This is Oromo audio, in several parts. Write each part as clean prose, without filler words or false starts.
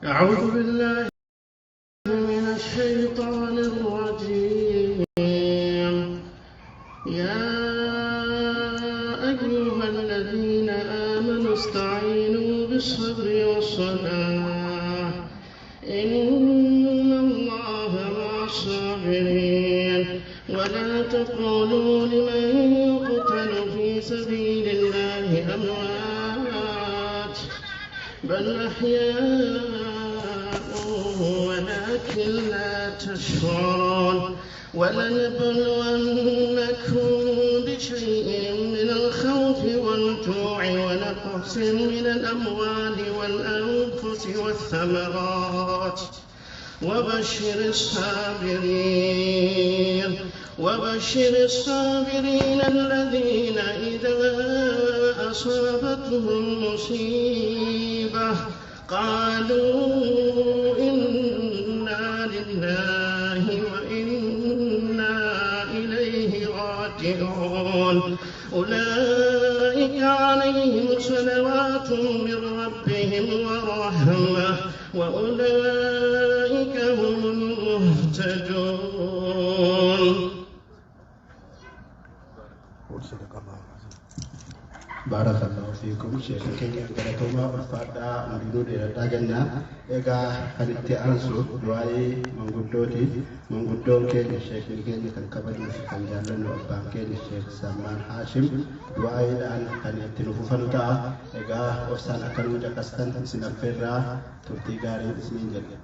أعوذ بالله من الشيطان الرجيم. يا أيها الذين آمنوا استعينوا بالصبر والصلاة إن الله مع الصابرين. ولا تقولوا لمن يقتل في سبيل الله أموات بل أحياء ولكن لا تشعرون. ولنبلونكم بشيء من الخوف والجوع ونقص من الأموال والأنفس والثمرات وبشر الصابرين. وبشر الصابرين الذين إذا أصابتهم مصيبة قالوا إنا لله وإنا إليه راجعون. أولئك عليهم صلوات من ربهم ورحمة وأولئك هم المهتدون. بارك الله فيكم شيخ keenya galatoomaa ulfaadhaa hundinuu dheeradhaa jennaa. Egaa kan itti aansu waa'ee manguddooti. Manguddoon keenya sheekni keenya kan kabajuu fi kan jaallannu abbaan keenya Sheekh Salmaan Haashim du'aayeedhaan kan itti nu fufanu ta'a. Egaa obsaan akka nu caqastan isin affeerraa turtii gaarii isiniin jedha.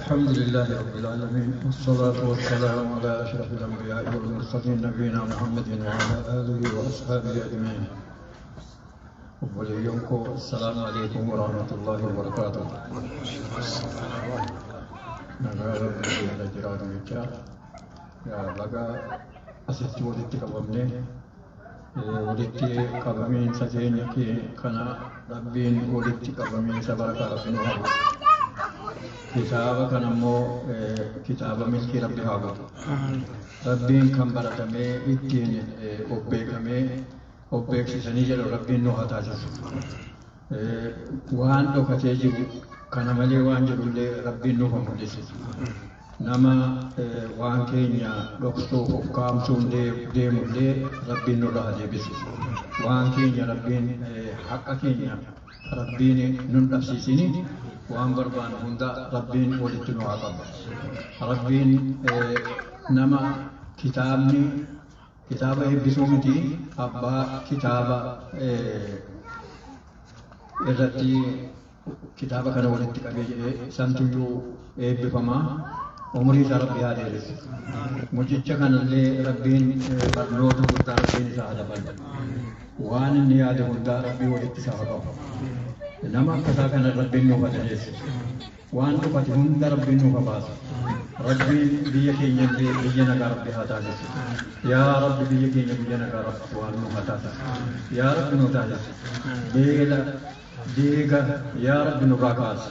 الحمد لله رب العالمين، والصلاة والسلام على أشرف الأنبياء والمرسلين نبينا محمد وعلى آله وأصحابه أجمعين. وبليونكو السلام عليكم ورحمة الله وبركاته. نغار ربي جراد ويجا يا بقى أسيتي ولدت قبمني ولدت قبمين سجينك كان ربين ولدت قبمين سبرك ربنا. Kitaaba kana immoo kitaaba milkii Rabbi haa godhu. Rabbiin kan baratamee ittiin of beekamee of beeksisanii jedhu Rabbiin nu haa taasisu. Waan dhokatee jiru kana malee waan jirullee Rabbiin nuuf haa mul'isu. Nama waan keenya dhoksuuf of kaamsuun deemullee Rabbiin nurraa haa deebisu. Waan keenya Rabbiin haqa keenya Rabbiin nun dhabsiisini. Waan barbaannu hunda Rabbiin walitti nu haa qabu. Rabbiin nama kitaabni kitaaba eebbisuu miti abbaa kitaaba irratti kitaaba kana walitti qabee jedhee santuyyuu eebbifamaa. Umurii isaa Rabbi haa dheeressu. Mucicha kanallee Rabbiin barnoota guddaa Rabbiin isaa haa dabalu. Waan inni yaade hundaa Rabbii walitti isaa haa qabu. Nama akkasaa kana Rabbiin nuuf haa dandeessu. Waan dhufate hunda Rabbiin nuuf haa baasu. Rabbiin biyya keenya illee biyya nagaa Rabbi haa taasisu. Yaa Rabbi biyya keenya biyya nagaa Rabbi waan nuuf haa taasisu. Yaa Rabbi nu taasisu. Beela deega yaa Rabbi nurraa kaasu.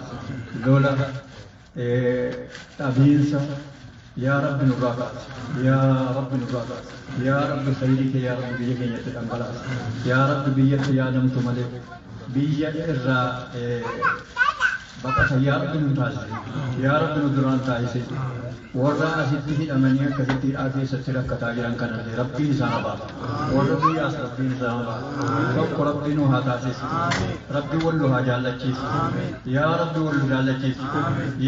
Lola dhabiinsa yaa Rabbi nurraa kaasu. Yaa Rabbi nurraa kaasu. Yaa Rabbi khayrii kee yaa Rabbi biyya keenyatti dhangalaasa. Yaa Rabbi biyyatti yaadamtu malee biyya irraa baqata yaa Rabbi nu taasise. Yaa Rabbi nu duraan taasise. Warra asitti hidhamanii akkasitti hidhaa keessatti rakkataa jiran kanallee Rabbiin isaan haa baasu. Warra biyyaas Rabbiin isaan haa baasu. Tokko Rabbi nu haa taasisu. Rabbi wal nu haa jaallachiisu. Yaa Rabbi wal nu jaallachiisu.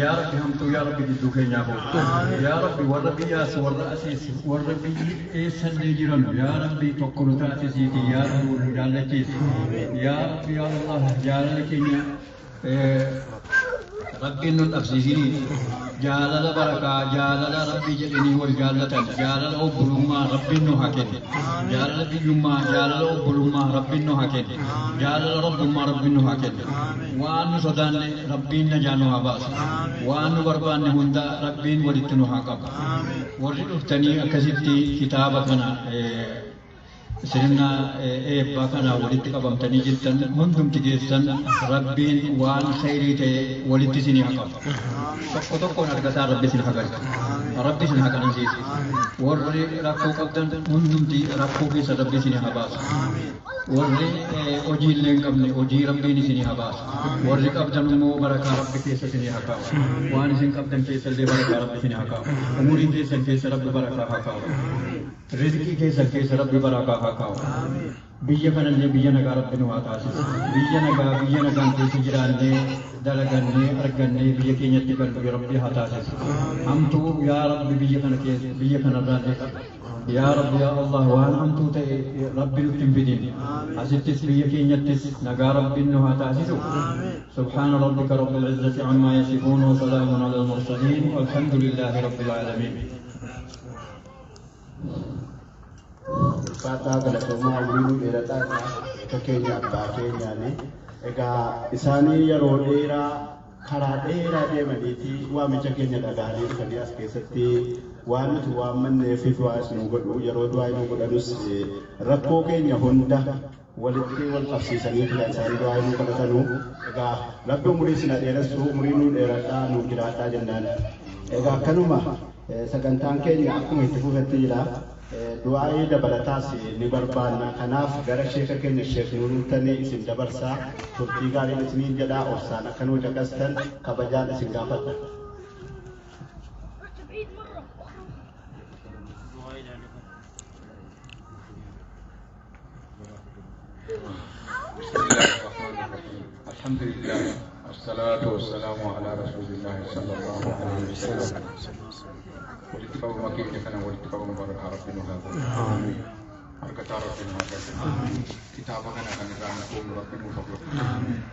Yaa Rabbi hamtuu yaa Rabbi gidduu keenyaa fuudhu. Yaa Rabbi warra biyyaas warra asiis warra biyyi eessallee jiran yaa Rabbi tokko nu taasisiiti yaa Rabbi wal nu jaallachiisu. Yaa Rabbi yaa Allah jaalala keenya Rabbiin nun dhabsiisinii jaalala barakaa jaalala Rabbii jedhanii wal jaallatan jaalala obbolummaa Rabbiin nu haa kennu. Jaalala biyyummaa jaalala obbolummaa Rabbiin nu haa kennu. Jaalala rabbummaa Rabbiin nu haa kennu. Waan nu sodaanne Rabbiin najaa nu haa baasu. Waan nu barbaanne hunda Rabbiin walitti nu haa qabu. Warri dhuftanii akkasitti kitaaba kana Sirna eebbaa kana walitti qabamtanii jirtan hundumti keessan Rabbiin waan khayrii ta'e walitti isinii haa qabu. Tokko tokkoon argataa Rabbi isin haa galchu. Rabbi isin haa qanansiisu. Warri rakkoo qabdan hundumti rakkoo keessa Rabbi isinii haa baasu. Warri hojii illee hin qabne hojii Rabbiin isinii haa baasu. Warri qabdan immoo barakaa Rabbi keessa isinii haa kaa'u. Waan isin qabdan keessa illee barakaa Rabbi isinii haa kaa'u. Umurii keessan keessa Rabbi barakaa haa kaa'u. Rizqii keessan keessa Rabbi barakaa haa kaa'u. Biyya kanallee biyya nagaa Rabbi nu haa taasisu. Biyya nagaa biyya nagaan keessa jiraannee dalagannee argannee biyya keenyatti gallu Rabbi haa taasisu. Hamtuu yaa Rabbi biyya kana keessa biyya kanarraa illee qabi. Yaa Rabbi yaa Allah waan hamtuu ta'e Rabbi nutti hin fidin. Asittis biyya keenyattis nagaa Rabbiin nu haa taasisu. سبحان ربك رب العزة عما يصفون وسلام على المرسلين والحمد لله رب العالمين. Ulfaataa galatoomaa umurii dheerataa akka keenya abbaa keenyaani. Egaa isaanii yeroo dheeraa karaa dheeraa deemaniiti waamicha keenya dhagahanii dhufanii as keessatti waan nuti waammanneef du'aas nu godhu yeroo du'aa nu godhanus rakkoo keenya hunda walitti wal qabsiisanii kan isaanii du'aa nu kadhatanu. Egaa Rabbi umurii isin dheeressu umurii nu dheeradhaa nuuf jiraadhaa jennaan. Egaa akkanuma sagantaan keenya akkuma itti fufetti jira. Du'aa'ii dabalataas ni barbaanna. Kanaaf gara sheeka keenya Sheek Nuuruttanii isin dabarsaa turtii gaariin isiniin jedhaa obsaan akka nuu caqastan kabajaan isin gaafadha. بسم الله الرحمن الرحيم الحمد لله والصلاة والسلام على رسول الله صلى الله عليه وسلم. Walitti qabama keenya kana walitti qabama barakaa Rabbi nu haa godhu. Argataa Rabbi nu haa godhu. Kitaaba kana kan irraa nu qoonu Rabbi nuuf haa godhu.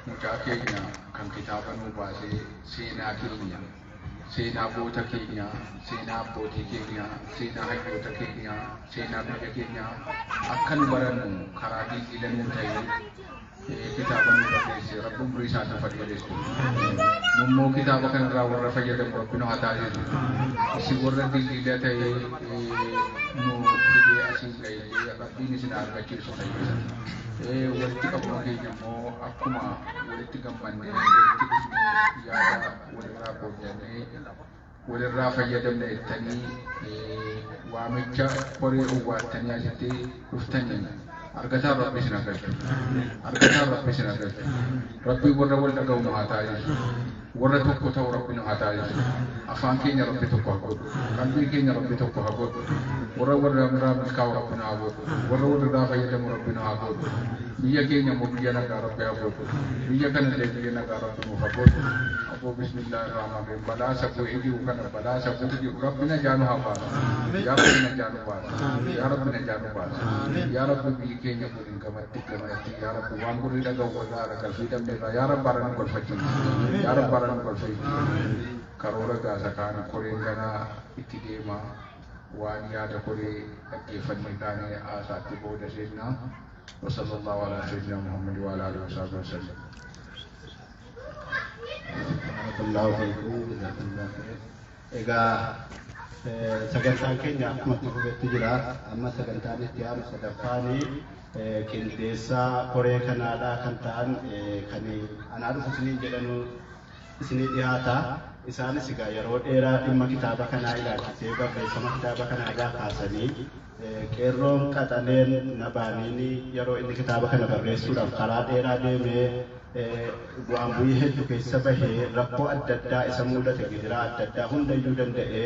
Mucaa keenya kan kitaaba nuu baasee seenaa keenya, seenaa goota keenya, seenaa abbootii keenya, seenaa hayyoota keenya, seenaa biyya keenya akka nu barannu karaa diinii nuu ta'ee kitaaba nu barreesse Rabbi umurii isaa nuuf haa dheeressu. Nummoo kitaaba kanarraa warra fayyadamu Rabbi nu haa taasisu. Isin warra diinii ta'ee nu fidee asiin ga'ee Rabbiin isin haa argachiisu fayyisa. Walitti qabama keenya immoo akkuma walitti gammannee walitti dhufnee yaada walirraa qooddannee walirraa fayyadamne jettanii waamicha koree owwaattanii asitti dhuftanii argataan Rabbi isin argachuu. Argataan Rabbi isin argachuu. Rabbi warra wal dhaga'u nu haa taasisu. Warra tokko ta'u Rabbi nu haa taasisu. Afaan keenya Rabbi tokko haa godhu. Qalbii keenya Rabbi tokko haa godhu. Warra warra irraa milkaa'u Rabbi nu haa godhu. Warra warra irraa fayyadamu Rabbi nu haa godhu. Biyya keenya immoo biyya nagaa Rabbi haa godhu. Biyya kanallee biyya nagaa Rabbi nuuf haa godhu. Aboo bismillaahi rahmaan rahiim. Balaa isa bu'ee jiru kana balaa isa bu'ee jiru Rabbi najaa nu haa baasu. Yaa Rabbi najaa nu baasi. Yaa Rabbi najaa nu baasi. Yaa Rabbi biyyi keenya kun gamatti gamanatti yaa Rabbi waan gurri dhaga'u warra haara galfii dhabne irraa yaa Rabbi haara nu galfachiisi. Yaa Rabbi haara nu galfachiisi. Karoora gaasa kaan koreen ganaa itti deema waan yaada koree dhaggeeffannee kaanee haasaatti booda seennaa. وصلى الله على سيدنا محمد وعلى اله وصحبه وسلم. Barakallahu fiikum, jazakallahu khair. Egaa sagantaan keenya akkuma itti fufetti jira. Amma sagantaan itti aanu sadaffaan qindeessaa koree kanaadhaa kan ta'an kan anaa dhufu isiniin jedhanu isinii dhiyaata. Isaanis egaa yeroo dheeraa dhimma kitaaba kanaa ilaalchisee barreeffama kitaaba kanaa irraa kaasanii qeerroon qaxaleen Nabaaniin yeroo inni kitaaba kana barreessuudhaaf karaa dheeraa deemee bu'aan bu'ii hedduu keessa bahee rakkoo adda addaa isa mudate gidiraa adda addaa hundayyuu danda'ee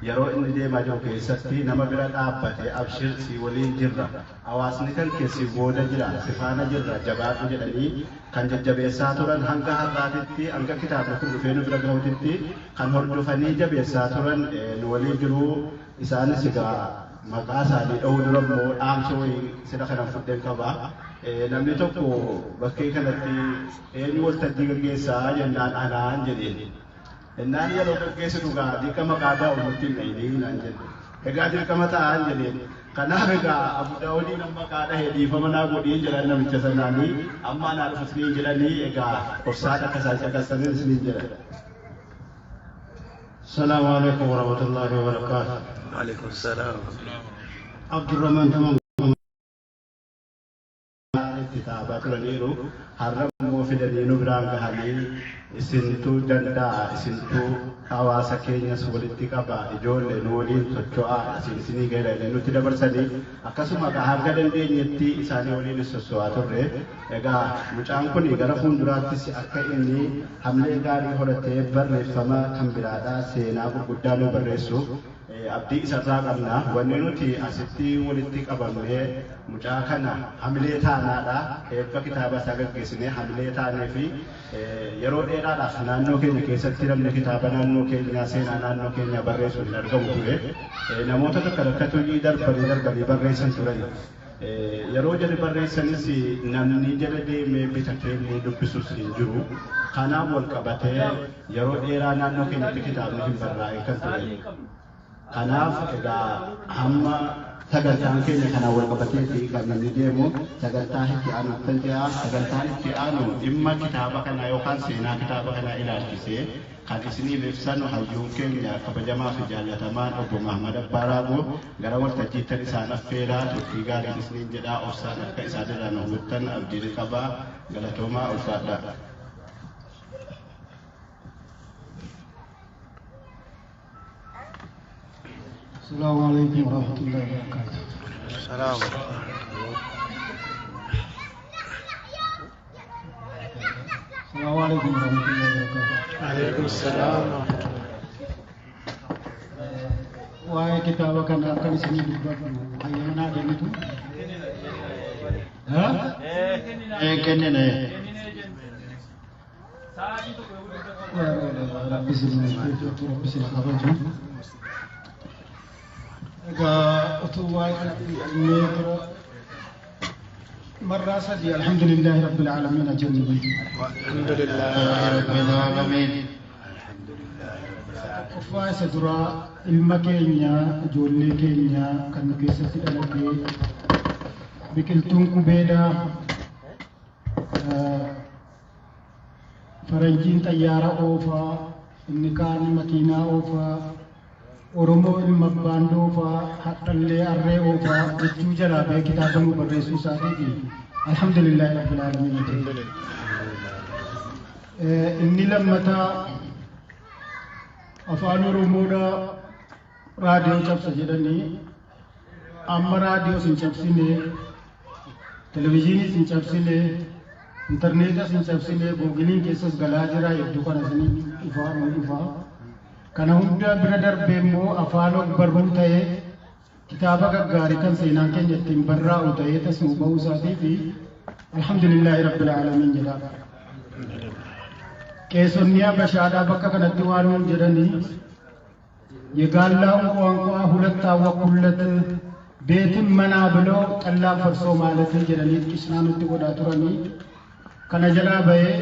yeroo inni deemaa jiru keessatti nama bira dhaabbate abshir si waliin jirra hawaasni kan kee si booda jira si faana jirra jabaadhu jedhanii kan jajjabeessaa turan hanga har'aatitti hanga kitaabni kun dhufee nu bira gahuutitti kan hordofanii jabeessaa turan nu waliin jiru. Isaanis egaa maqaa isaanii dha'uu dura immoo dhaamsa wayii sida kanan fudheen qaba. Namni tokko bakkee kanatti eenyu waltajjii gaggeessaa jennaan anaan jedheen. Innaan yeroo gaggeessitu egaa dirqama maqaa daa'u nutti hin dhayinii naan jedhe. Egaa dirqama ta'aan jedheen. Kanaaf egaa Abu Daawudiin amma maqaa dhahe dhiifama naa godhiin jedhan namicha sanaanii amma anaa dhufu isiniin jedhanii egaa obsaan akka isaan caqasaniin isiniin jedhan. السلام عليكم ورحمة الله وبركاته. وعليكم السلام. عبد الرحمن تمام. kitaabaa turaniiru. Har'a immoo fidanii nu biraan gahanii isintuu danda'a, isintuu hawaasa keenyas walitti qaba, ijoollee nu waliin socho'aa, isin isinii galee nutti dabarsanii akkasuma hanga dandeenyetti isaanii waliin sosso'aa turre. Egaa mucaan kun gara fuulduraattis akka inni hamlee gaarii horatee barreeffama kan biraadhaa seenaa gurguddaa nu barreessu abdii isarraa qabna. Wanni nuti asitti walitti qabamnee mucaa kana hamilee taanaadha. Eebba kitaaba isaa gaggeessinee hamilee taanee fi yeroo dheeraadhaaf naannoo keenya keessatti namni kitaaba naannoo keenyaa seenaa naannoo keenyaa barreessu hin argamu ture. Namoota tokko rakkatu darbanii darbanii barreessan turan. Yeroo jala barreessanis namni jala deemee bitatee illee dubbisus hin jiru. Kanaaf wal qabatee yeroo dheeraa naannoo keenyatti kitaabni hin barraa'in kan ture. Kanaaf egaa hamma sagantaan keenya kanaan wal qabateeti kan namni deemu sagantaa itti aanu kan ji'a sagantaan itti aanu dhimma kitaaba kanaa yookaan seenaa kitaaba kanaa ilaalchisee kan isiniif ibsanu hayyuun keenya kabajamaa fi jaallatamaan obbo Mahmad Abbaaraagoo gara waltajjiittan isaan affeeraa turtii gaariin isiniin jedhaa obsaan akka isaan irraa nu hubattan abdiin qabaa galatoomaa ulfaadhaa. السلام عليكم ورحمة الله وبركاته. السلام. السلام عليكم ورحمة الله وبركاته. عليكم السلام ورحمة الله. Waa'ee kitaaba kana akkan isinii dubbadhu hayyamanaa kennitu. Kennine. Rabbi isin Rabbi isin kabaju. Egaa utuu waa'ee mee dura marraa sadii alhamdulillahi rabbil aalamiin jennu. Alhamdulillahi rabbil aalamiin. Tokkoffaa isa duraa ilma keenya ijoollee keenya kan nu keessatti dhalatee biqiltuun qubeedhaa faranjiin xayyaara oofaa inni kaan makiinaa oofaa Oromoo ilma abbaan doofaa hadhallee arree oofaa jechuu jalaa ba'ee kitaaba nu barreessuu isaatiifi alhamdulillahi rabbil aalamiin. Inni lammataa afaan Oromoodhaa raadiyoo cabsa jedhanii amma raadiyoos hin cabsine, televizyiiniis hin cabsine, intarneetas hin cabsine, googiliin keessas galaa jira hedduu kana isinii dhufaa nu dhufaa. Kana hunda bira darbee immoo afaan og-barruu ta'ee kitaaba gaggaarii kan seenaan keenya ittiin barraa'u ta'ee tasuma ba'uu isaatii fi alhamdulillahi rabbil aalamiin jedha. Qeesonni Habashaadhaa bakka kanatti waan nuun jedhanii የጋላውን ቋንቋ ሁለት አወኩለት ቤትም መና ብለው ጠላም ፈርሶ ማለት jedhanii qisnaa nutti godhaa turanii kana jalaa ba'ee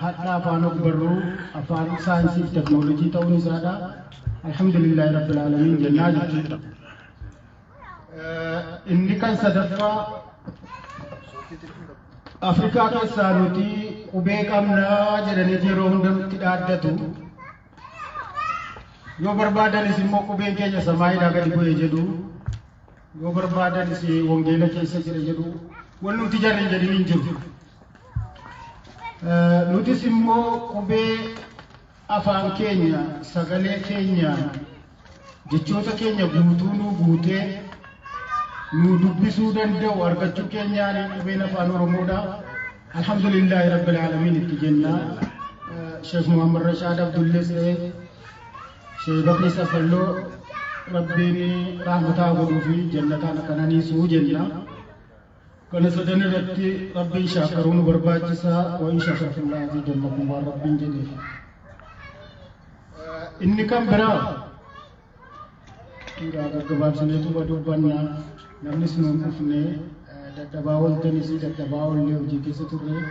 hadha afaan og-barruu afaan saayinsii fi teknoolojii ta'uun isaadha. Alhamdulillahi rabbil aalamiin jennaa jechuudha. Inni kan sadaffaa Afrikaa keessaa nuti qubee qabnaa jedhanii yeroo hunda nutti dhaaddatu. Yoo barbaadanis immoo qubeen keenya samaayiidhaa gadi bu'ee jedhu. Yoo barbaadanis wangeela keessa jira jedhu. Wanni nuti jarri hin jedhin hin jiru. Nutis immoo qubee afaan keenya, sagalee keenya, jechoota keenya guutuu nu guutee nu dubbisuu danda'u argachuu keenyaan qubeen afaan Oromoodha. Alhamdulillahi rabbil aalamiin itti jenna. Sheekh Muhammad Rashaad Abdullees ta'e Sheekh Bakri Safalloo Rabbiin rahmataa godhuu fi jannataan qananiisuu jenna. Kana sadan irratti Rabbiin shaakaruu nu barbaachisaa wa in shakartum la azidannakum waan Rabbiin jedheef. Inni kan biraa egaa gaggabaabsineetu dubbannaa namnis nuun dhufne dadhabaa ooltanis dadhabaa oollee hojii keessa turre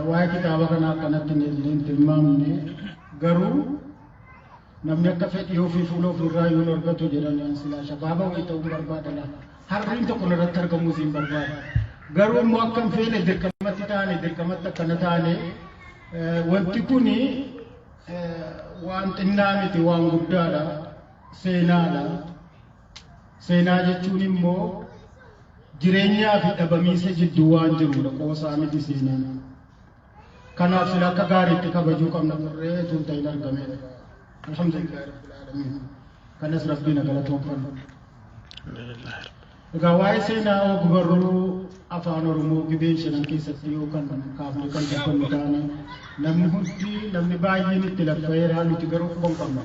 waa'ee kitaaba kanaa akkanatti hin tilmaamne garuu namni akka fedhii ofii fuula ofirraa yoo argatu jedhanii silaa shabaaba wayii ta'uu barbaada laata. Harriin tokko irratti argamuu siin barbaada. Garuu immoo akka hin feene dirqamatti taane dirqamatti akkana taane wanti kuni waan xinnaa miti waan guddaadha seenaadha. Seenaa jechuun immoo Jireenyaa fi dhabamiinsa jidduu waan jirudha qoosaa miti seenaan. Kanaaf sila akka gaariitti kabajuu qabna turree tun ta'in argameedha. Alhamdulillahi rabbil aalamiin. Kanas Rabbiin galatoonfannu. Egaa waa'ee seenaa ogbarruu afaan Oromoo Gibee shanan keessatti yoo kan kaafne kan dubbannu taane, namni hundi, namni baay'een itti laffa'eera, nuti garuu quba hin qabnu.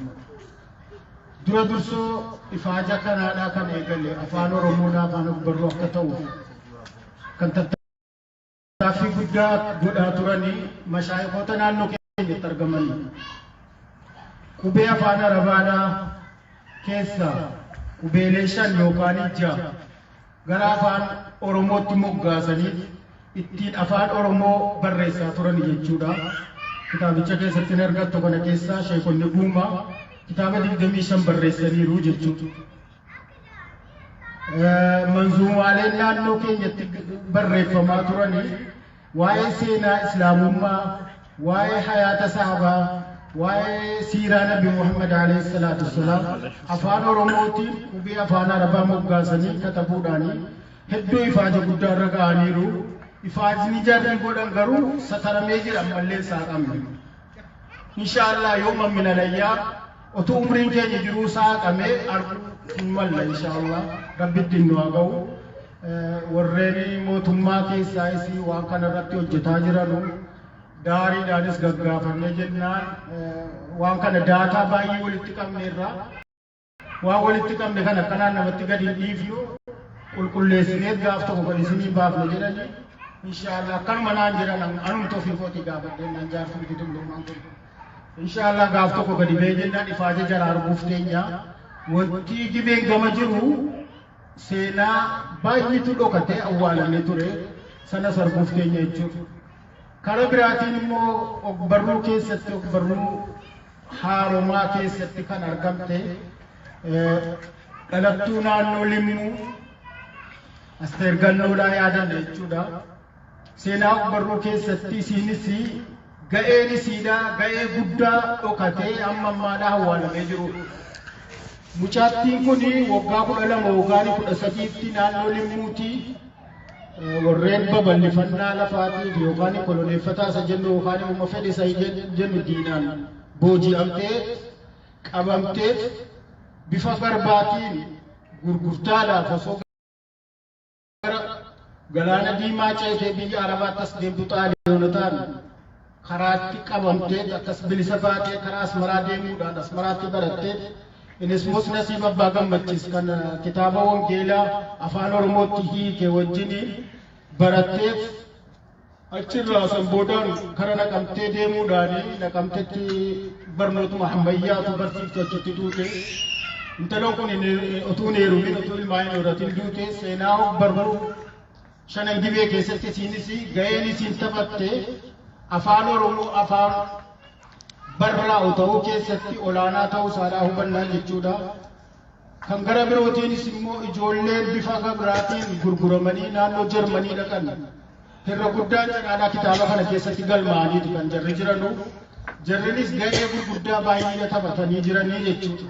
Dura dursoo ifaaja kanaadhaa kan eegale afaan Oromoodhaa afaan ogbarruu akka ta'uuf kan tattaaffii guddaa godhaa turanii mashaayikoota naannoo keenyatti argamanii. Qubee afaan Arabaadhaa keessaa qubeelee 5 yookaan 6 gara afaan Oromootti moggaasanii ittiin afaan Oromoo barreessaa turan jechuudha. Kitaabicha keessatti hin argattu. Kana keessaa sheekonni Guumaa kitaaba 25 barreessaniiru jechuudha. Manzuumaaleen naannoo keenyatti barreeffamaa turanii waa'ee seenaa islaamummaa, waa'ee hayaata sahabaa, waa'ee siiraa Nabi Muhammad alayhi salaatu wassalaam afaan Oromootiin qubee afaan Arabaa moggaasanii katabuudhaanii hedduu ifaaja guddaa irra ga'aniiru. Ifaajni jarri godhan garuu sataramee jira, ammallee hin saaqamne. Inshaallah yooma min alayyaa otuu umriin keenya jiruu saaqamee arguu hin malla, inshaallah Rabbi ittiin nu haa ga'u. Warreen mootummaa keessaayis waan kana irratti hojjetaa jiranu daariidhaanis gaggaafannee jennaan, waan kana daataa baay'ee walitti qabneerra. Waan walitti qabne kana akkanaan namatti gadi hin dhiifnu, qulqulleessinee gaaf tokko gadi isinii baafna jedhanii, inshaallah akkanuma naan jedhan. Anumti ofii kootii gaafadhee naan jaarsumti tullummaan kun inshaallah gaaf tokko gadi ba'ee jennaan ifaaja jara arguuf teenya. Wanti Gibeen gama jiru seenaa baay'eetu dhokatee awwaalamee ture, sanas arguuf teenya jechuudha. Karaa biraatiin immoo ogbarruu keessatti, ogbarruu haaromaa keessatti kan argamte dhalattuu naannoo Limmuu Asteer Gannoodhaa yaadanna jechuudha. Seenaa ogbarruu keessatti isiinis ga'een isiidhaa ga'ee guddaa dhokatee amma ammaadhaa awwaalamee jiru. Mucaattiin kun waggaa 12 yookaan 13tti naannoo Limmuutii warreen babal'ifannaa lafaatiif yookaan koloneeffataa isa jennu yookaan immoo fedhe isa jennu diinaan booji'amtee qabamtee bifa garbaatiin gurgurtaadhaaf osoo gara galaana diimaa ceetee biyya Arabaatti as deemtu Xaaliyoonotaan karaatti qabamtee, akkas bilisa baatee karaa Asmaraa deemuudhaan Asmaraatti barattee, Inismus Nasiib Abbaa Gammachiis kan kitaaba Wangeelaa afaan Oromootti hiike wajjiniin baratteef, achirraa san boodaan kara Naqamtee deemuudhaan Naqamtetti barnootuma ammayyaatu barsiiftu achitti duute. Intaloon kun utuu hin heerumin, utuu ilmaa hin horatin duute. Seenaa barruu shanan Gibee keessatti isiinis ga'een isiin taphatte afaan Oromoo afaan barraa'u ta'uu keessatti olaanaa ta'uu isaadhaa hubannaa jechuudha. Kan gara birootiinis immoo ijoolleen bifa gabraatiin gurguramanii naannoo Jarmanii dhaqan irra guddaan cinaadhaa kitaaba kana keessatti galmaa'aniitu kan jarri jiranu. Jarrinis ga'ee gurguddaa baay'ee taphatanii jiranii jechuudha.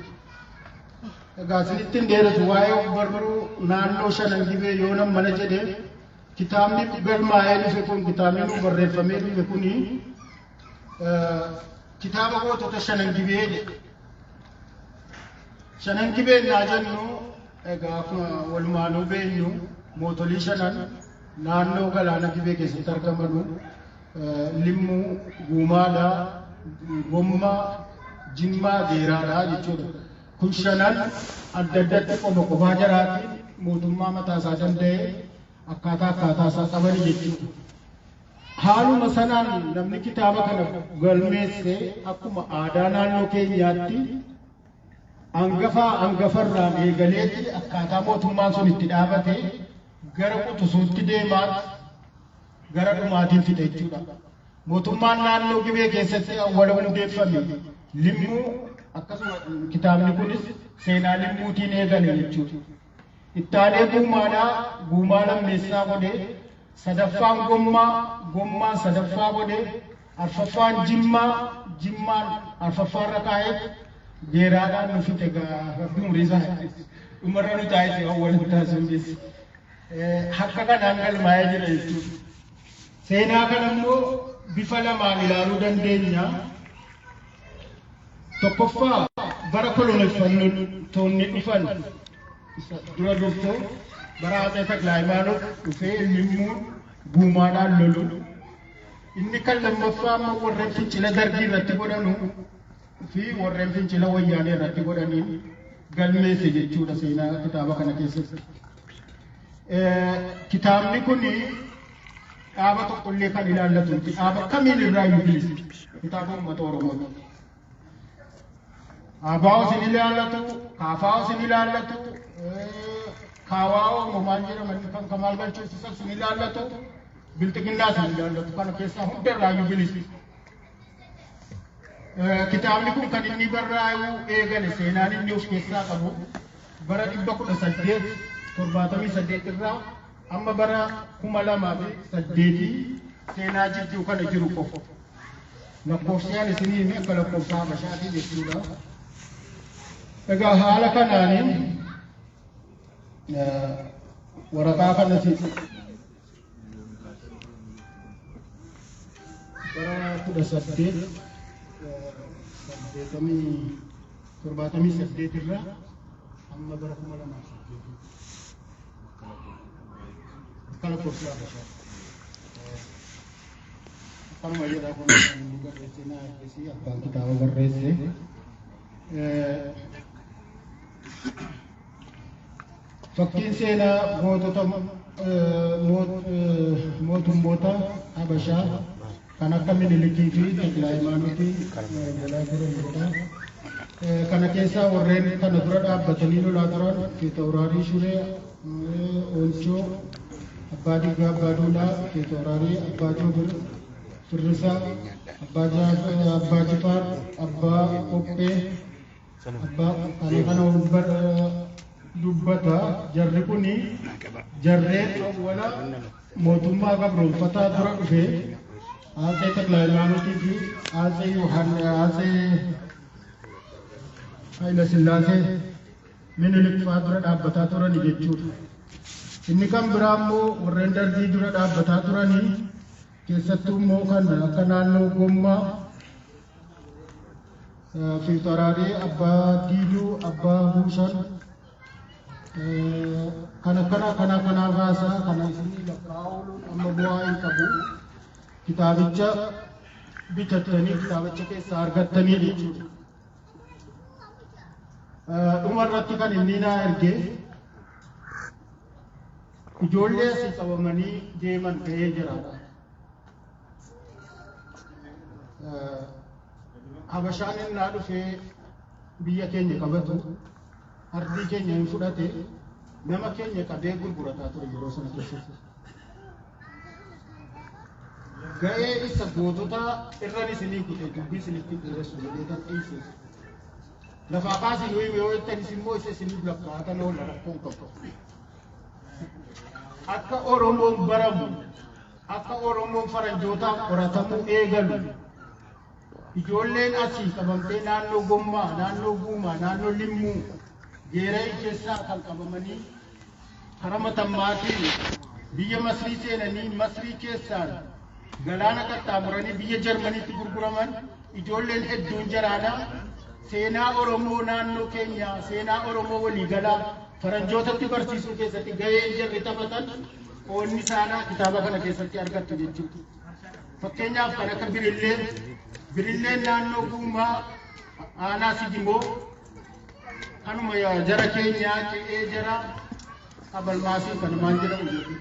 Egaa isinitti hin dheeratu. Waa'ee ogbarruu naannoo shanan Gibee yoo nan mana jedhe, kitaabni galmaa'ee dhufe kun, kitaabni nu barreeffamee dhufe kuni kitaaba gootota shanan Gibee jedhe. Shanan Gibee naa jennu, egaa akkuma walumaanuu beeknu, mootolii shanan naannoo galaana Gibee keessatti argamanu Limmuu, Guumaadhaa, Gommaa, Jimmaa, Geeraadhaa jechuudha. Kun shanan adda addatti qoma qofaa jaraatiin mootummaa mataa isaa danda'e akkaataa akkaataa isaa qabani jechuudha. Haaluma sanaan namni kitaaba kana galmeesse akkuma aadaa naannoo keenyaatti hangafaa hangafarraan eegaleeti akkaataa mootummaan sun itti dhaabate gara quxisuutti deemaat gara dhumaatiin fixe jechuudha. Mootummaan naannoo Gibee keessatti awwala hundeeffame Limmuu, akkasuma kitaabni kunis seenaa Limmuutiin eegale jechuudha. Ittaanee Guumaadhaa, Guumaa lammeessaa godhe, sadaffaan Gommaa, Gommaan sadaffaa godhe, arfaffaan Jimmaa, Jimmaan arfaffaarra kaa'ee Geeraadhaan nu fixe. Gaa Rabbi umurii isaa dhumarra nu taasise, awwala taasisuunis. Akka kanaan galmaa'ee jira jechuudha. Seenaa kana immoo bifa lamaan ilaaluu dandeenya. Tokkoffaa, bara koloneeffattoonni dhufan dura dursoo bara Atsee Taklaayimaanot dhufee Limmuun Guumaadhaan lolu. Inni kan lammaffaa immoo warreen fincila Dargii irratti godhanu fi warreen fincila Wayyaanee irratti godhaniin galmeesse jechuudha seenaa kitaaba kana keessatti. Kitaabni kun dhaaba tokkollee kan ilaallatu miti. Dhaaba kamiin irraa iyyuu bilisa. Kitaaba uummata Oromooti. ABO isin ilaallatu, KFO isin ilaallatu, KWO maal jedhaman kan Kamaal Galchuu isin ilaallatu, Bilxiginnaa isin ilaallatu, kana keessaa hunda irraa iyyuu bilisa. Kitaabni kun kan inni barraa'uu eegale, seenaan inni of keessaa qabu bara 1878 irraa amma bara 2008 seenaa jidduu kana jiru qofa. Lakkoofsaan isinii hime akka lakkoofsa Habashaatii jechuudha. Egaa haala kanaaniin waraqaa kana bara 1878 irraa amma bara 2008 akka lakkoofsa Habashaa. Akkanuma jedha, kun kan inni barreesse na ergisi abbaan kitaaba barreesse. Fakkiin seenaa gootota mootummoota Habashaa kan akka Minilikii fi Taklaayimaanotii jalaa jiran jedha. Kana keessaa warreen kana dura dhaabbatanii lolaa turan Fiitawuraarii Shuree, Oonchoo, Abbaa Diggaa, Abbaa Duulaa, Fiitawuraarii Abbaa Joobir, Firrisaa, Abbaa Jifaar, Abbaa Qophee, Abbaa kana kana dubbata. Jarri kuni jarreen awwala mootummaa gabroonfataa dura dhufee Atsee Taklaayimaanotii fi Atsee Yohaannis, Atsee Haayila Sillaasee, Minilik fa'aa dura dhaabbataa turani jechuudha. Inni kan biraa immoo warreen Dargii dura dhaabbataa turanii, keessattuu immoo kan akka naannoo Gommaa, Fiixaraarii Abbaa Diiduu, Abbaa Buushan, kana kana kana kana kaasaa kana isinii lakkaa'uun amma bu'aa hin qabu. Kitaabicha bitattanii kitaabicha keessaa argattanii jechuudha. Dhuma irratti kan inni naa erge ijoollee asii qabamanii deeman ga'ee jiraadha. Habashaan innaa dhufee biyya keenya qabatu, ardii keenya hin fudhate, nama keenya qabee gurgurataa ture yeroo sana keessatti. Ga'ee isa gootota irran isinii kute, dubbii isinitti dheeressu jedhee kan dhiise. Lafaa kaasii nuyi yoo jettanis immoo isa isiniif lakkaa'atan oola, rakkoon qabu. Akka Oromoon baramu, akka Oromoon faranjootaan qoratamuu eegalu, ijoolleen asii qabamtee naannoo Gommaa, naannoo Guumaa, naannoo Limmuu, Geeree keessaa kan qabamanii karaa Matammaatiin biyya Masrii seenanii, Masrii keessaan galaana qaxxaamuranii biyya Jarmaniitti gurguraman ijoolleen hedduun jaraadha. Seenaa Oromoo naannoo keenyaa, seenaa Oromoo waliigalaa faranjootatti barsiisuu keessatti gaheen jarri taphatan qoonni isaanaa kitaaba kana keessatti argattu jechuudha. Fakkeenyaaf kan akka Birillee, Birilleen naannoo Guumaa aanaa Sigimoo kanuma jara keenyaa qe'ee jara Qabalmaasii kan maal jedhamu jedhu.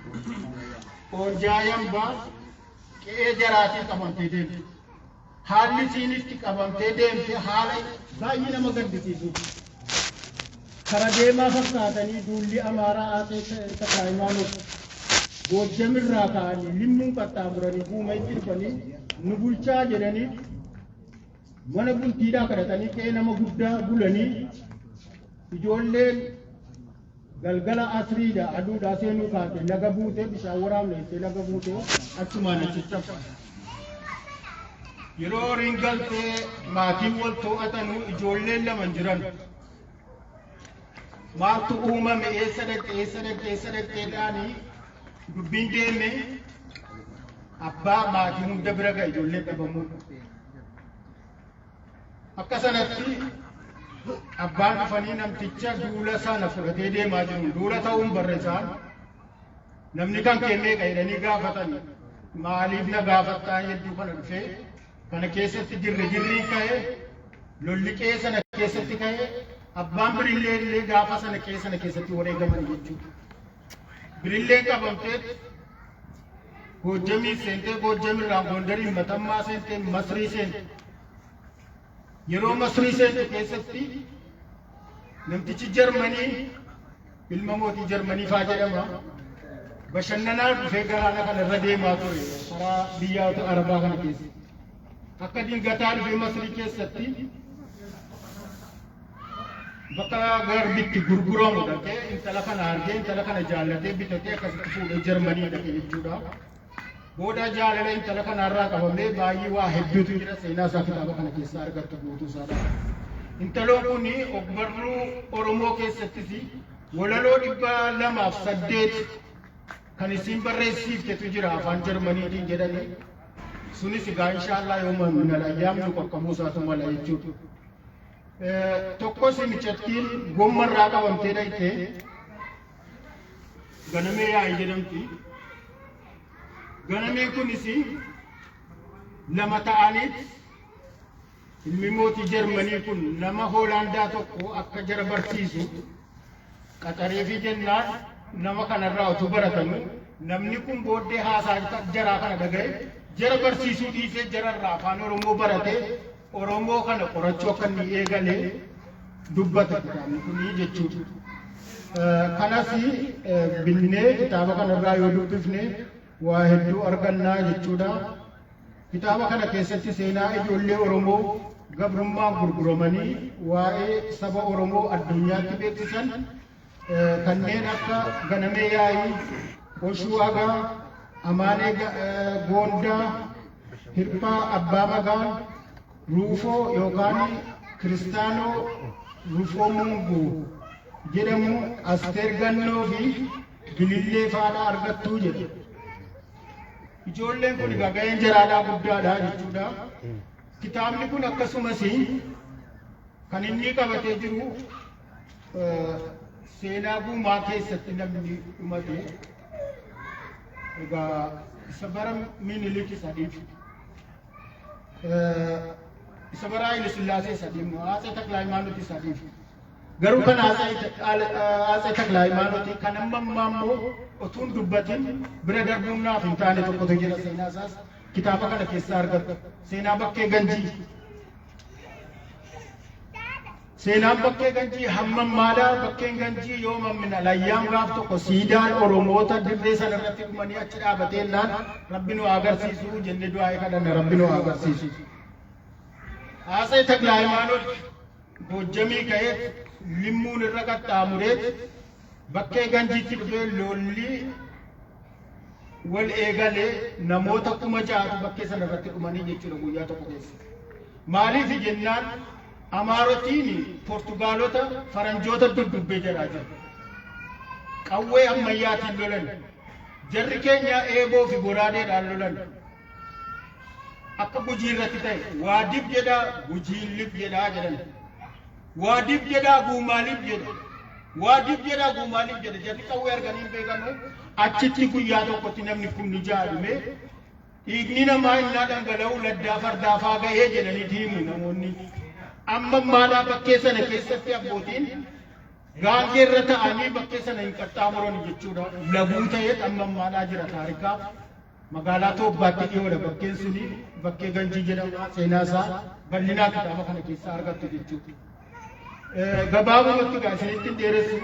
Oonjaa Yambaa qe'ee jaraatiin qabamtee deemte. Haalli isiin itti qabamtee deemte haala baay'ee nama gaddisiisu. Kara deemaa fakkaatanii duulli Amaaraa Atsee Taklaayimaanot Goojjamirraa ka'anii Limmuun qaxxaamuranii Guuma itti dhufanii nu bulchaa jedhanii mana bultiidhaa kadhatanii qe'ee nama guddaa bulanii, ijoolleen galgala asriidha aduudhaa seenuu kaate laga buute, bishaan waraabne jettee laga buute, achumaan achitti hafte. Yeroo horiin galtee maatiin wal to'atanuu ijoolleen lama hin jiran. Maaltu uumame, eessa dhaqxe, eessa dhaqxe, eessa dhaqxeedhaanii dubbiin deeme abbaa maatii hunda bira ga'a ijoollee dhabamuu. Akka sanatti abbaan dhufanii namticha duula sana fudhatee deemaa jiru. Duula ta'uun barre isaan namni kan kee meeqa jedhanii gaafatan. Maaliif na gaafattaa hedduu kana dhufee kana keessatti jirri jirriin ka'ee lolli qe'ee sana keessatti ka'ee abbaan Birillee illee gaafa sana qe'ee sana keessatti wareegaman jechuudha. Birilleen qabamtee Goojjamii seentee, Goojjamirraa Gondariin Matammaa seentee Masrii seente. Yeroo Masrii seente keessatti namtichi Jarmanii, ilma mootii Jarmanii faa jedhama. Bashannanaa dhufee galaana kana irra deemaa ture karaa biyya Arabaa kana keessa. Akka dingataa dhufee Masrii keessatti bakka garbitti gurguramu dhaqee intala kana argee, intala kana jaallatee bitatee akkasitti fuudhee Jarmanii dhaqe jechuudha. Booda jaalala intala kanarraa qabamee baay'ee waa hedduutu jira, seenaa isaa kitaaba kana keessaa argattu guutuu isaadha. Intaloon kun ogbarruu Oromoo keessattis walaloo 208 kan isiin barreessiiftetu jira afaan Jarmaniitiin jedhanii. Sunis egaa inshaallah yooma minal ayyaamni qaqqabuu isaatu mala jechuudha. Tokkos micattiin gommarraa qabamtee dhaqxee Ganamee Yaa'ii jedhamti. Ganameen kunis lama ta'aniit ilmi mootii Jarmanii kun nama Hoolaandaa tokko akka jara barsiisu qaxareefii jennaan, nama kanarraa utuu baratamu namni kun booddee haasaa jaraa kana dhaga'e, jara barsiisuu dhiisee jararraa afaan Oromoo baratee Oromoo kana qorachuu akka inni eegale dubbata kitaabni kun jechuudha. Kanas binnee kitaaba kanarraa yoo dubbifne waa hedduu argannaa jechuudha. Kitaaba kana keessatti seenaa ijoollee Oromoo gabrummaan gurguramanii waa'ee saba Oromoo addunyaatti beeksisan kanneen akka Ganamee Yaa'ii, Oshuu Agaa, Amaanee Goondaa, Hirphaa Abbaa Magaan, Ruufoo yookaan Kiristaanoo Rufoo Munguu jedhamu, Asteer Gannoo fi Bilillee faadha argattuu jedha. Ijoolleen kun egaa gaheen jaraadhaa guddaadha jechuudha. Kitaabni kun akkasumas kan inni qabatee jiru seenaa guumaa keessatti namni dhumate egaa isa bara Minilik sadiif, isa bara Haile Sillaasee sadiif, Atsee Takla Hayimaanotii sadiif. Garuu kan Atsee Takla Hayimaanotii kan amma ammaa immoo otuun dubbatin bira darbuun naaf hin taane tokkotu jira, seenaa isaas kitaaba kana keessaa argattu. Seenaa Bakkee Ganjii. Seenaan Bakkee Ganjii hamma ammaadhaa Bakkeen Ganjii yoo mammina layyaam gaaf tokko siidaan Oromoota dirree sana irratti dhumanii achi dhaabatee naan Rabbi nu haa agarsiisu jennee du'aa kadhanna, Rabbi nu haa agarsiisu. Atsee Takla Hayimaanoot Goojjamii ka'ee Limmuun irra qaxxaamureet Bakkee Ganjiitti dhufee lolli wal eegalee namoota 6,000tu bakkee sana irratti dhumanii jechuudha guyyaa tokko keessa. Maaliif jennaan Amaarotiin Portugaalota faranjoota duddubbee jedhaa jiru. Qawwee ammayyaatiin lolan. Jarri keenya eeboo fi goraadeedhaan lolan. Akka Gujii irratti ta'e, waadib jedhaa, Gujiin lib jedhaa jedhan. Waadib jedhaa, Guumaalib jedha. Waadib jedhaa, Guumaalib jedha. Jarri qawwee arganii hin beekanu. Achitti guyyaa tokkotti namni 6,000 dhume. Dhiigni namaa innaa dhangala'u laddaa fardaafaa ga'ee jedhanii himu namoonni. Amma ammaadhaa bakkee sana keessatti abbootiin gaangee irra ta'anii bakkee sana hin qaxxaamuran jechuudha. Laguu ta'eet amma ammaadhaa jira taarikaa. Magaalaa Toobbaatti dhiyoodha bakkeen suni, Bakkee Ganjii jedhama, seenaa isaa bal'inaa kitaaba kana keessaa argattu jechuudha. Gabaabumatti egaa isinitti hin dheeressu.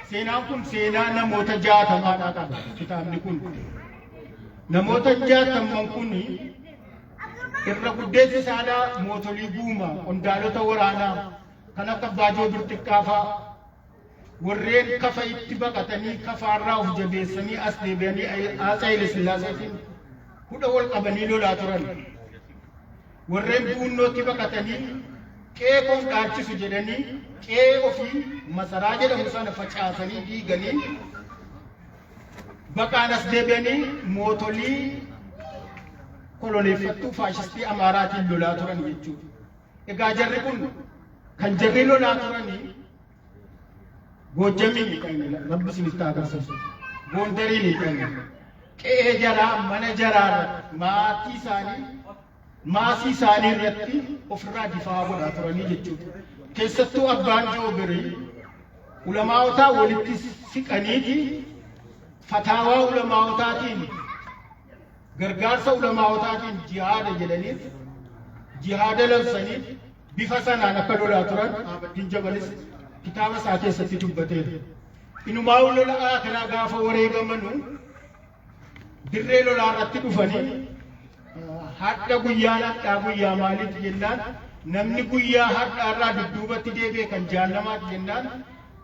Seenaan kun seenaa namoota 60dhaa qaba kitaabni kun. Namoota 60n kun irra guddeessi isaadhaa mootolii guumaa, qondaalota waraanaa kan akka Abbaa Joobir xiqqaa fa'aa, warreen Kafa itti baqatanii Kafaarraa of jabeessanii as deebi'anii Atsee Haile Sillaaseetiin hudha wal qabanii lolaa turan. Warreen Buunnootti baqatanii Qe'ee koon dhaalchisu jedhanii qe'ee ofii masaraa jedhamu sana facaasanii diiganii baqaan as deebi'anii mootolii koloneeffattuu faashistii Amaaraatiin lolaa turan jechuudha. Egaa jarri kun kan jarri lolaa turanii Goojjamiin kan Rabbi isinitti agarsiisu. Goondariin kan qe'ee jaraa, mana jaraa irratti, maatii isaanii, maasii isaanii irratti ofirraa difaa godhaa turanii jechuudha. Keessattuu abbaan Joobirii ulamaawotaa walitti siqaniiti fataawaa ulamaawotaatiin, gargaarsa ulamaawotaatiin jihaada jedhaniif, jihaada labsaniif bifa sanaan akka lolaa turan Ahmaddiin Jabalis kitaaba isaa keessatti dubbateera. Inumaa lola aakiraa gaafa wareegamanu dirree lolaa irratti dhufanii, "Hadha guyyaan hadhaa guyyaa maaliiti?" jennaan, "Namni guyyaa hadhaa irraa dudduubatti deebi'e kan jahannamaati" jennaan,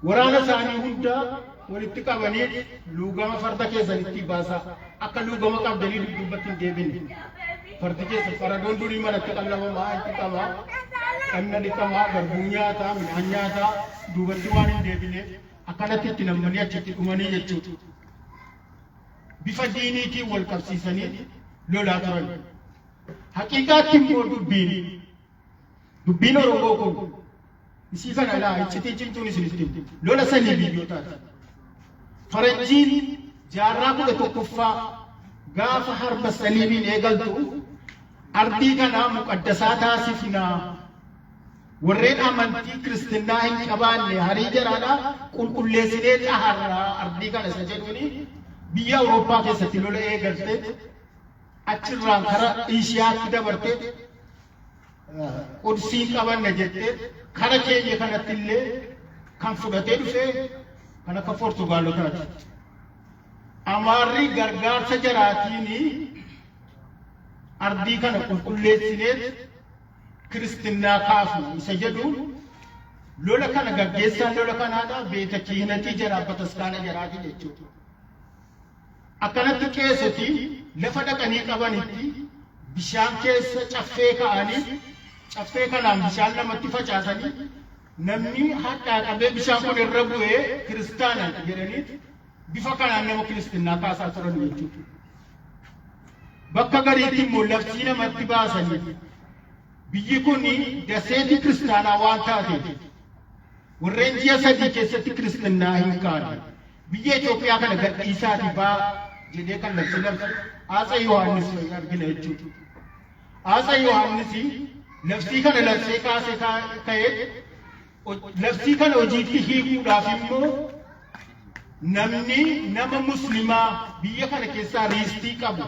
waraana isaanii hundaa walitti qabanii, "Luugama farda keessanitti baasaa, akka luugama qabdanii dudduubatti hin deebine." Fardi keessa faradoon durii manatti qallabamaa, dhiqamaa, dhanna dhiqamaa, garbuu nyaataa, midhaan nyaataa, duubatti waan hin deebineef akkanatti itti nammanii achitti dhumanii jechuudha. Bifa diiniitiin wal qabsiisanii lolaa turan. Haqiiqaatti immoo dubbiin Oromoo kun isii kana laa iccitii cimtuun isinitti himti. Lola sanii biyyootaati. Faranjiin jaarraa 11ffaa gaafa harba saliibiin eegaltu, ardii kanaa muqaddasaa taasifnaa, warreen amantii kiristinnaa hin qabaanne harii jaraadhaa qulqulleessinee xaharraa ardii kana isa jedhuuni biyya Awurooppaa keessatti lola eegalte, achirraan kara Ishiyaatti dabarte, Qudsii qabanna jettee kara keenya kanatti illee kan fudhatee dhufe kan akka Poortugaalotaati. Amaarri gargaarsa jaraatiin ardii kana qulqulleessinee kiristinnaa kaafna isa jedhu lola kana gaggeessaan lola kanaadha, beeta kiihinatii jaraa, bataskaana jaraati jechuudha. Akkanatti qeesotii lafa dhaqanii qabanitti bishaan keessa caffee ka'anii, caffee kanaan bishaan namatti facaasanii, namni hadhaa qabee bishaan kun irra bu'ee kiristaana jedhanii bifa kanaan nama kiristinnaa kaasaa turan jechuudha. Bakka gariitti immoo labsii namatti baasanii, biyyi kun daseetii kiristaanaa waan taateef warreen ji'a 3 keessatti kiristinnaa hin kaane biyya Itoophiyaa kana gadhiisaatii baa jedhee kan labsi labse Aatsa Yohaannis fa'i argina jechuudha. Aatsa Yohaannis labsii kana labsee kaasee ka'ee, labsii kana hojiitti hiikuudhaaf immoo namni nama muslimaa biyya kana keessaa riistii qabu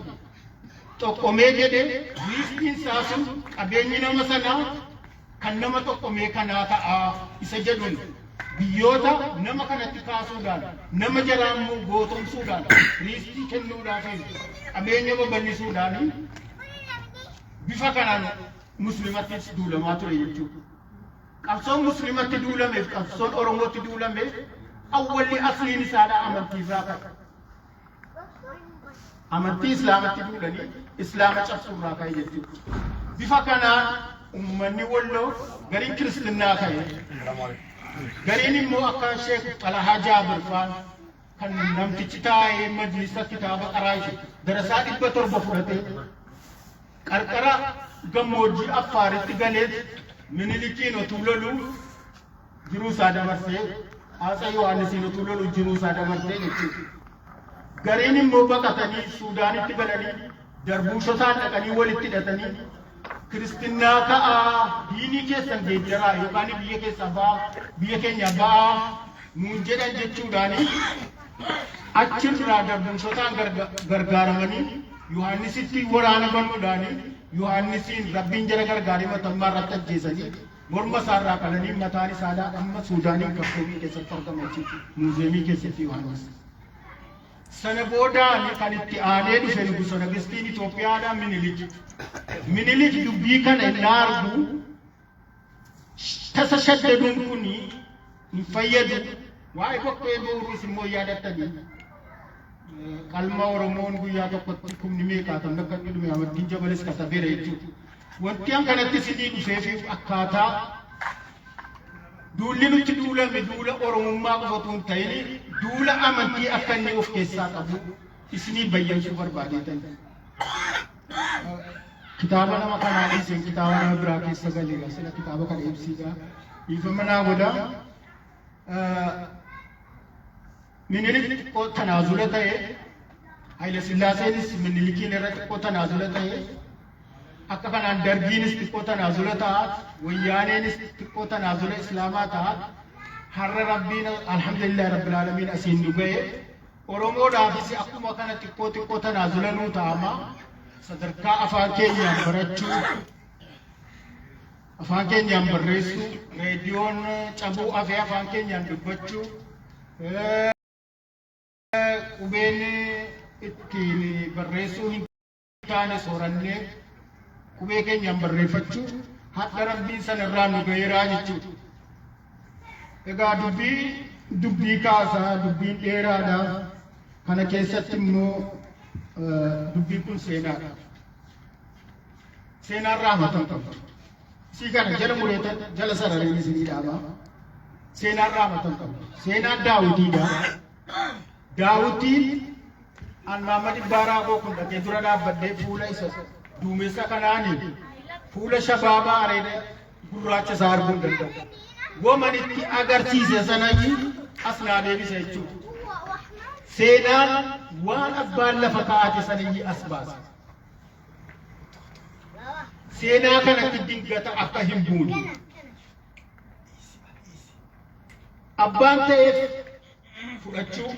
xoqqomee jedhe, riistiin isaa sun, qabeenyi nama sanaa kan nama xoqqomee kanaa ta'a isa jedhuun biyyoota nama kanatti kaasuudhaan, nama jaraa immoo gootomsuudhaan, riistii kennuudhaaf, qabeenya babal'isuudhaan bifa kanaan muslimattis duulamaa ture jechuudha. Qabsoon muslimatti duulameef, qabsoon Oromootti duulameef, awwalli asliin isaadha amantii irraa ka'e. Amantii islaamatti duulanii islaama cabsuurraa ka'e jechuudha. Bifa kanaan uummanni Walloo gariin kiristinnaa ka'e. Gariin immoo akka Sheek Xalahaa Jaabir faan kan namtichi taa'ee majlisa kitaaba qaraayise darasaa 700 fudhatee qarqara gammoojjii Affaaritti galee Minilikiin otuu loluu jiruu isaa dabarsee, Aatsa Yohaannisiin otuu loluu jiruu isaa dabarsee jechuudha. Gariin immoo baqatanii Suudaanitti galanii, darbuushotaan dhaqanii walitti hidhatanii, kiristinnaa ka'aa, diinii keessan geeddaraa yookaan biyya keessaa ba'aa, biyya keenya ba'aa nuun jedhan jechuudhaani achirraa darbuushotaan gargaaramanii Yohaannisitti waraana banuudhaani Yohaannisiin Rabbiin jara gargaaree Matammaa irratti ajjeesanii, morma isaarraa qalanii, mataan isaadhaa amma Suudaanii Kartuumii keessatti argama jechuudha. Muuzeemii keessatti Yohaannis. Sana boodaan kan itti aanee dhufe Nugusa Nagistiin Itoophiyaadhaa Minilik. Minilik dubbii kana inni argu, tasa shaddaduun kun hin fayyadu. Waa'ee Bokkee Booruus immoo yaadattanii, qalma Oromoon guyyaa tokkotti kumni meeqaatamni akka inni dhume Ahmaddiin Jabalis katabeera jechuudha. Wanti an kanatti isinii dhufeef akkaataa Duulli nutti duulame duula Oromummaa qofa otoo hin ta'in duula amantii akka inni of keessaa qabu isinii bayyansuu barbaadeetan. Kitaaba nama kanaa dhiiseen kitaaba nama biraa keessa galeera. Sila kitaaba kana ibsiidha. Dhiifama naa godha. Minilik xiqqoo tanaazula ta'e, Haayile Sillaaseenis Minilikiin irra xiqqoo tanaazula ta'e, akka kanaan Dargiinis xiqqoo tanaazula ta'a, Wayyaaneenis xiqqoo tanaazula Islaamaa ta'a. Har'a Rabbiin alhamdulillah rabbil aalamiin asiin nu ga'e. Oromoodhaafis akkuma kana xiqqoo xiqqoo tanaazula nuu ta'ama. Sadarkaa afaan keenyaan barachuu, afaan keenyaan barreessuu, reediyoon cabuu hafee afaan keenyaan dubbachuu, qubeen ittiin barreessuu hin taane soorannee qubee keenyaan barreeffachuu hadha Rabbiin sanarraa nu ga'eeraa jechuudha. Egaa dubbii dubbii kaasaa dubbiin dheeraadha. Kana keessatti immoo dubbiin kun seenaadha. Seenaan raamatan qabdu. Isii kana jala mureetan jala sarareen isinii dhaabaa. Seenaan raamatan qabdu. Seenaan Daawitiidha. Daawitiin an Maamad Ibbaaraa koo kun dhaqee dura dhaabbadhee fuula isa duumessa kanaani fuula shabaabaa areeda gurraacha isaa arguu hin danda'u. Woman itti agarsiise sanayyi as naa deebisa jechuudha. Seenaan waan abbaan lafa kaa'ate sanayyi as baasa. Seenaa kanatti dingata akka hin buune. Abbaan ta'eef fudhachuu,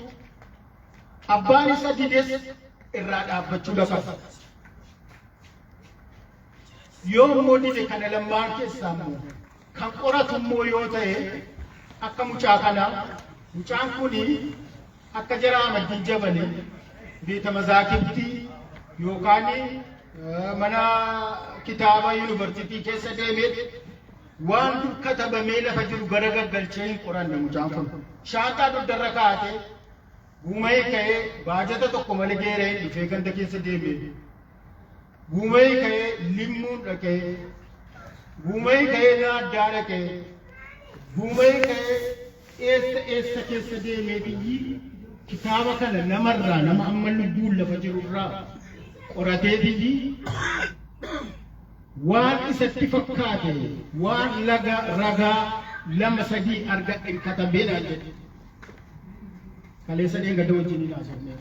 abbaan isa dides irraa dhaabbachuu lafa. Yoo immoo dide kana lammaan keessaa immoo kan qoratu immoo yoo ta'e akka mucaa kanaa, mucaan kuni akka jara Ahmadiin Jabali beeta mazaakibtii yookaan mana kitaaba yuunivarsiitii keessa deemee waan dur katabamee lafa jiru gara gaggalchee hin qoranne mucaan kun. Shaanxaa dugdarra kaa'atee guuma'ee ka'ee baajata tokko malee geeree dhufee ganda keessa deemee guuma'ee ka'ee limmuun dhaqee guuma'ee ka'ee naaddaa dhaqee guuma'ee ka'ee eessa eessa keessa deemee biyyi kitaaba kana namarraa nama amma lubbuun lafa jirurraa qoratee biyyi waan isatti fakkaate waan laga ragaa lama sadii argadhe katabee jedhe. Kaleessa dheengadda wajjin hin haasofne.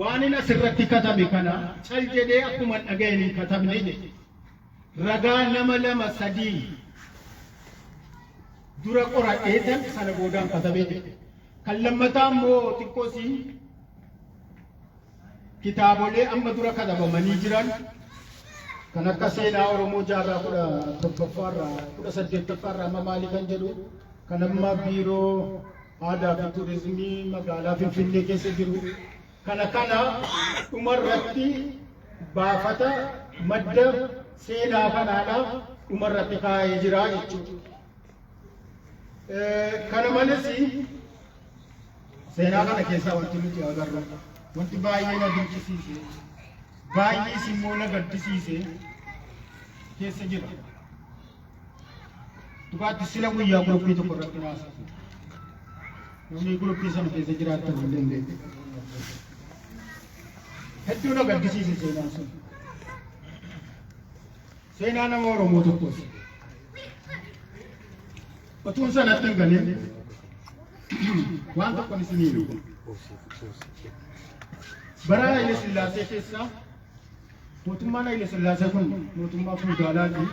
Waan inni asirratti katabe kana cal jedhee akkuma dhaga'een hin katabne jedhe. Ragaa nama lama sadii dura qoradheetan sana boodaan katabee jedhe. Kan lammataa immoo xiqqoosii kitaabolee amma dura katabamanii jiran kan akka seenaa Oromoo jaarraa 17ffaarraa 18ffaarraa amma maalii kan jedhu kan amma biiroo aadaa fi turizimii magaalaa Finfinnee keessa jiru kana kana dhumarratti baafata madda seenaa kanaadha dhumarratti kaa'ee jira jechuudha. Kana malees seenaa kana keessaa wanti nuti agarru wanti baay'ee na dinqisiise baay'ees immoo na gaddisiise keessa jira. Dhugaatti sila guyyaa guruppii tokko irratti naasise. Namni guruppii sana keessa jiraattan hin dandeenye. Hedduu na gaddisiise seenaan sun. Seenaa nama Oromoo tokkooti. Otuun sanatti hin galin waan tokkon isinii himu. Bara Haile Sillaasee keessa mootummaan Haile Sillaasee kun mootummaa fuudaalaati.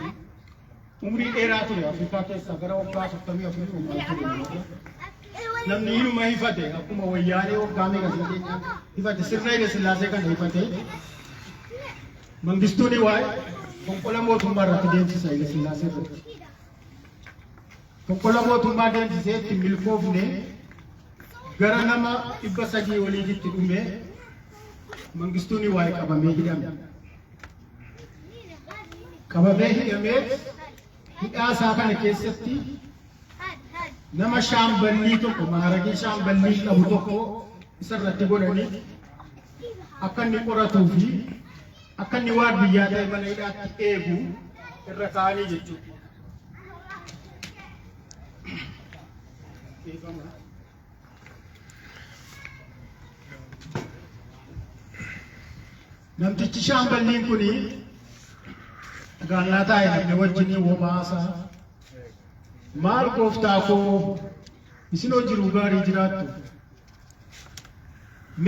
Umrii dheeraa ture Afrikaa keessaa gara waggaa 44 waggaa ture. Namni hinuma hifate akkuma wayyaanee waggaa meeqa sin keenya hifate sirna Haile Sillaasee kana hifate. Mangistuun waa'ee fonqola mootummaa irratti deemsisa Haile Sillaasee irratti. Fonqola mootummaa deemsisee itti milkoofne gara nama 300 oliititti dhume Mangistuun waa'ee qabamee hidhame. Qabamee hidhamee hidhaa isaa kana keessatti nama shaamballii tokko maaragii shaamballii qabu tokko isarratti godhanii akka inni qoratuu fi akka inni waan biyyaa ta'e mana hidhaatti eegu irra kaa'anii jechuudha. Namtichi shaamballiin kuni gaannaa taa'e namni wajjinii womaasaa maal gooftaa koo isinoo jiruu gaarii jiraattu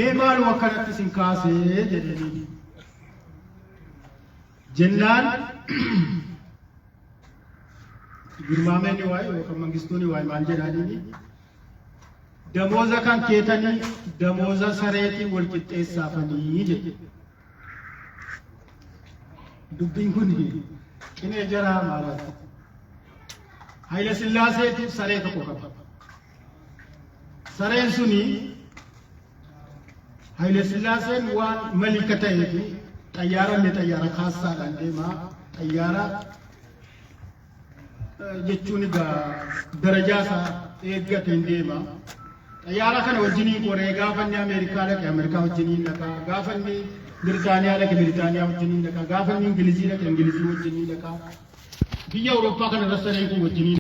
mee maaluma akkanatti isin kaasee jedhanii jennaan Girmaameen waa'ee yookaan Mangistuun waa'ee maal jedhaniini damooza kan keetanii damooza sareetiin wal qixxeessaafanii jedhe. Dubbiin kun qinee jara Amaaraati. Hayila Sillaaseetu saree tokko qaba. Sareen suni Hayila Sillaaseen waan malika ta'eef xayyaara illee xayyaara kaassaadhaan deema. Xayyaara jechuun egaa darajaa isaa eeggateen deema. Xayyaara kana wajjiniin qoree gaafa inni Ameerikaa dhaqe Ameerikaa wajjiniin dhaqa. Gaafa inni Biritaaniyaa dhaqe Biritaaniyaa wajjiniin dhaqa. Gaafa inni Ingilizii dhaqe Ingilizii wajjiniin dhaqa. Biyya Awurooppaa kana irra sareen kun wajjiniin.